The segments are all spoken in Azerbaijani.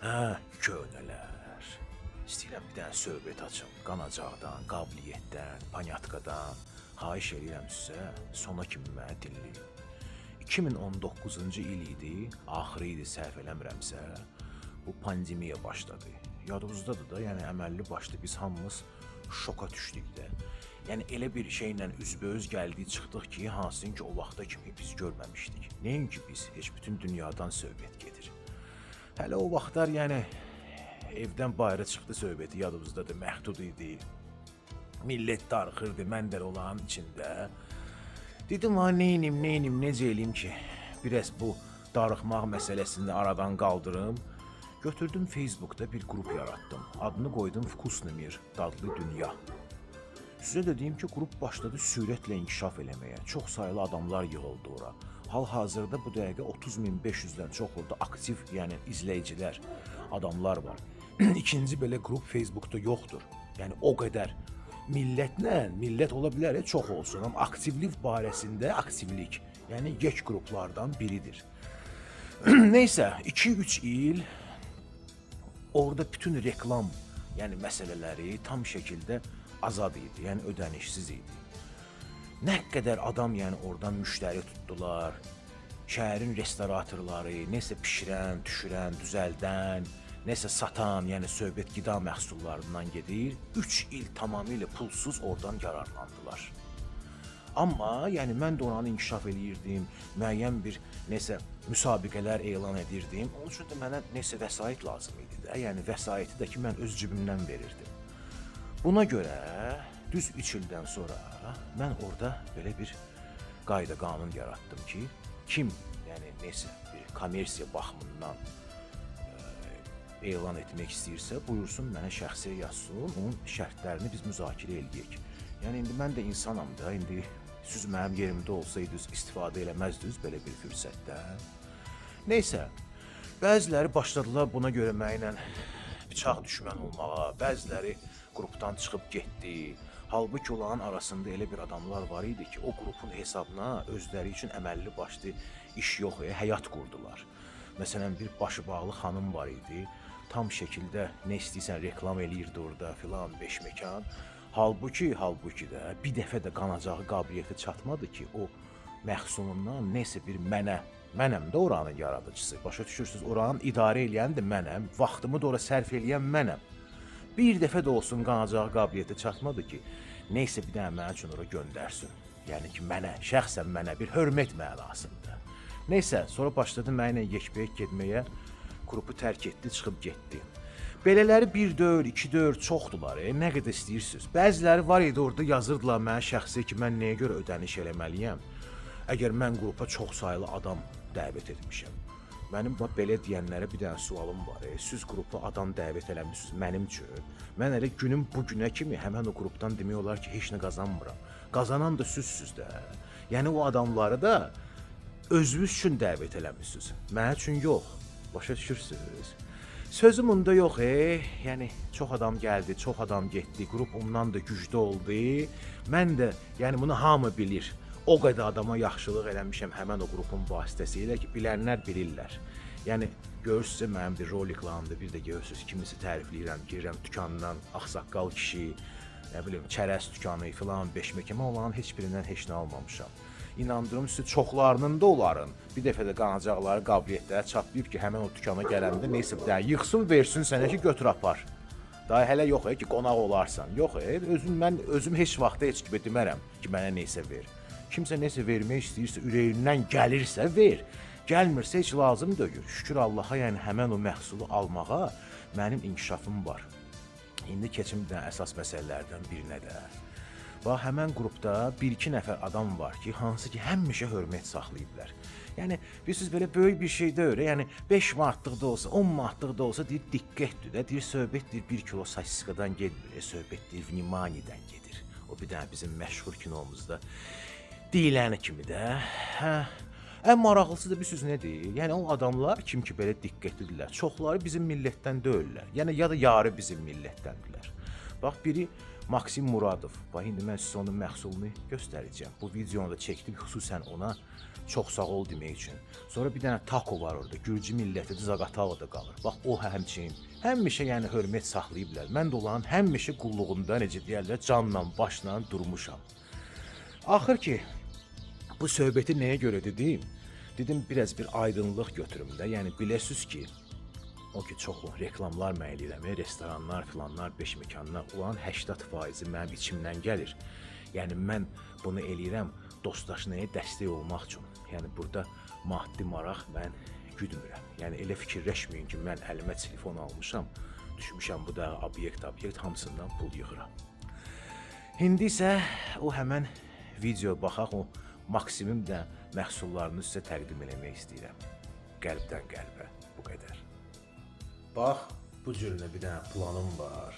Hə, köhnələr. İstəyirəm bir dənə söhbət açım. Qanacaqdan, qabiliyyətdən, panyatkadan. Xahiş eləyirəm sizə, sona kimi məni dinləyin. 2019-cu il idi, axırı idi səhv eləmirəmsə, bu pandemiya başladı. Yadınızdadır da, yəni əməlli başlı biz hamımız şoka düşdük də. Yəni elə bir şeylə üzbəüz gəldik, çıxdıq ki, hansını ki o vaxta kimi biz görməmişdik. Nəinki biz, heç bütün dünyadan söhbət gedir. Hələ o vaxtlar yəni evdən bayıra çıxdı söhbəti yadımızdadır, məhdud idi. Millət darıxırdı, mən də onların içində. Dedim ha neynim, neynim, necə eləyim ki, biraz bu darıxmaq məsələsini aradan qaldırım. Götürdüm Facebookda bir qrup yaratdım. Adını qoydum Vkusny Mir, Dadlı Dünya. Sizə də deyim ki, qrup başladı sürətlə inkişaf eləməyə. Çox saylı adamlar yığıldı ora. Hal-hazırda bu dəqiqə 30.500-dən çox orada aktiv, yəni izləyicilər, adamlar var. İkinci belə qrup Facebookda yoxdur. Yəni o qədər millətlə, millət ola bilər, çox olsun, amma aktivlik barəsində aktivlik, yəni yek qruplardan biridir. Neysə, 2-3 il orada bütün reklam, yəni məsələləri tam şəkildə azad idi, yəni ödənişsiz idi. Nə qədər adam yəni oradan müştəri tutdular. Şəhərin restoratorları, nəsə bişirən, düşürən, düzəldən, nəsə satan, yəni söhbət qida məhsullarından gedir. 3 il tamamilə pulsuz oradan yararlandılar. Amma yəni mən də oranı inkişaf eləyirdim, müəyyən bir nəsə müsabiqələr elan edirdim. Onun üçün də mənə nəsə vəsait lazım idi də. Yəni vəsaiti də ki mən öz cibimdən verirdim. Buna görə düz 3 ildən sonra mən orada belə bir qayda qanun yaratdım ki, kim yəni nəsə bir kommersiya baxımından elan etmək istəyirsə, buyursun mənə şəxsi yazsın, onun şərtlərini biz müzakirə eləyək. Yəni indi mən də insanam da, indi siz mənim yerimdə olsaydınız istifadə eləməzdiniz belə bir fürsətdən. Neysə, bəziləri başladılar buna görə mənlə bıçaq düşmən olmağa, bəziləri qrupdan çıxıb getdi. Halbuki onların arasında elə bir adamlar var idi ki, o qrupun hesabına özləri üçün əməlli başlı iş yox, həyat qurdular. Məsələn, bir başı bağlı xanım var idi. Tam şəkildə nə istəyirsən reklam eləyirdi orada filan beş məkan. Halbuki də bir dəfə də qanacağı qabiliyyəti çatmadı ki, o məhsulundan nəsə bir mənə, mənəm də oranın yaradıcısı. Başa düşürsüz, oranın idarə eləyən də mənəm, vaxtımı da ora sərf eləyən mənəm. Bir dəfə də olsun qanacağı qabiliyyəti çatmadı ki, neysə bir dənə mənim üçün ora göndərsin. Yəni ki, mənə, şəxsən mənə bir hörmət mənasında. Neysə, sonra başladı mənimlə yekbəyek getməyə, qrupu tərk etdi, çıxıb getdi. Belələri 1 deyil, 2 deyil, çoxdular, nə qədər istəyirsiniz. Bəziləri var idi orada yazırdılar mənə şəxsi ki, mən nəyə görə ödəniş eləməliyəm? Əgər mən qrupa çox saylı adam dəvət etmişəm. Mənim bax belə deyənlərə bir dənə sualım var. Siz qrupa adam dəvət eləmisiniz mənim üçün. Mən elə günüm bu günə kimi həmən o qrupdan demək olar ki, heç nə qazanmıram. Qazanan da sizsiniz də. Yəni o adamları da özünüz üçün dəvət eləmisiniz. Mənim üçün yox. Başa düşürsünüz? Sözüm onda yox, Yəni çox adam gəldi, çox adam getdi. Qrup ondan da güclü oldu. Mən də, yəni bunu hamı bilir. O qədər adama yaxşılıq eləmişəm həmən o qrupun vasitəsilə ki, bilənlər bilirlər. Yəni görürsünüz mənim bir roliklarımda bir də görürsünüz kimisi tərifləyirəm, girirəm dükandan, ağsaqqal kişi, nə bilim, çərəz dükanı filan, beş məkəmə onların heç birindən heç nə almamışam. İnandırım sizi çoxlarının da onların bir dəfə də qanacaqları qabiliyyətləri çatmayıb ki, həmən o dükana gələndə neysə bir dənə yığsın, versin sənə ki, götür apar. Daha hələ yox ki, qonaq olarsan. Yox, özüm mən özüm heç vaxt heç kimə demərəm ki, mənə neysə ver. Kimsə nəsə vermək istəyirsə, ürəyindən gəlirsə ver. Gəlmirsə heç lazım deyil. Şükür Allaha, yəni həmən o məhsulu almağa mənim inkişafım var. İndi keçim bir dənə əsas məsələlərdən birinə də. Bax, həmən qrupda bir-iki nəfər adam var ki, hansı ki həmişə hörmət saxlayıblar. Yəni bilirsiniz belə böyük bir şey deyil. Yəni 5 manatlıq da olsa, 10 manatlıq da olsa deyir diqqətdir də, deyir söhbət deyir 1 kilo sosiskadan getmir, söhbət deyir vниманиеdən gedir. O bir dənə bizim məşhur kinomuzda deyiləni kimi də. Hə. Ən maraqlısı da bir söz nədir? Yəni o adamlar kim ki belə diqqətlidirlər, çoxları bizim millətdən deyillər. Yəni ya da yarı bizim millətdəndirlər. Bax biri Maksim Muradov. Bax indi mən sizə onun məhsulunu göstərəcəm. Bu videonu da çəkdim xüsusən ona çox sağ ol demək üçün. Sonra bir dənə Tako var orada. Gürcü millətidir, Zaqatalada qalır. Bax o həmçinin həmişə yəni hörmət saxlayıblar. Mən də onların həmişə qulluğunda necə deyərlər, canla başla durmuşam. Axır ki bu söhbəti nəyə görə dedim? Dedim biraz bir aydınlıq götürüm də. Yəni biləsiz ki, o ki çoxlu reklamlar mən eləyirəm, restoranlar filanlar, beş məkanlar, onların 80%-i mənim içimdən gəlir. Yəni mən bunu eləyirəm dostlaşmaya dəstək olmaq üçün. Yəni burada maddi maraq mən güdmürəm. Yəni elə fikirləşməyin ki, mən əlimə telefon almışam, düşmüşəm bu da obyekt hamısından pul yığıram. İndi isə o həmən video baxaq, o Maksimim də məhsullarını sizə təqdim eləmək istəyirəm. Qəlbdən qəlbə bu qədər. Bax, bu cürünə bir dənə planım var.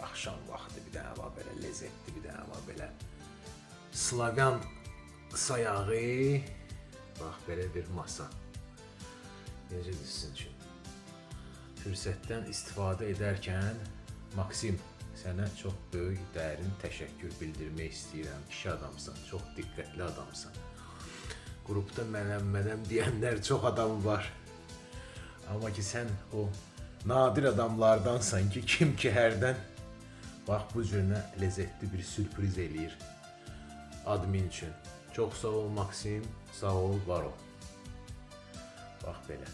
Axşam vaxtı bir dənə var belə ləzzətli, bir dənə var belə Slavyan sayağı. Bax belə bir masa. Necədir sizin üçün? Fürsətdən istifadə edərkən Maksim sənə çox böyük dərin təşəkkür bildirmək istəyirəm. Kişi adamsan, çox diqqətli adamsan. Qrupda mənəm deyənlər çox adam var. Amma ki sən o nadir adamlardansan ki, kim ki hərdən bax bu cürünə ləzzətli bir sürpriz eləyir admin üçün. Çox sağ ol Maksim, sağ ol, var ol. Bax belə.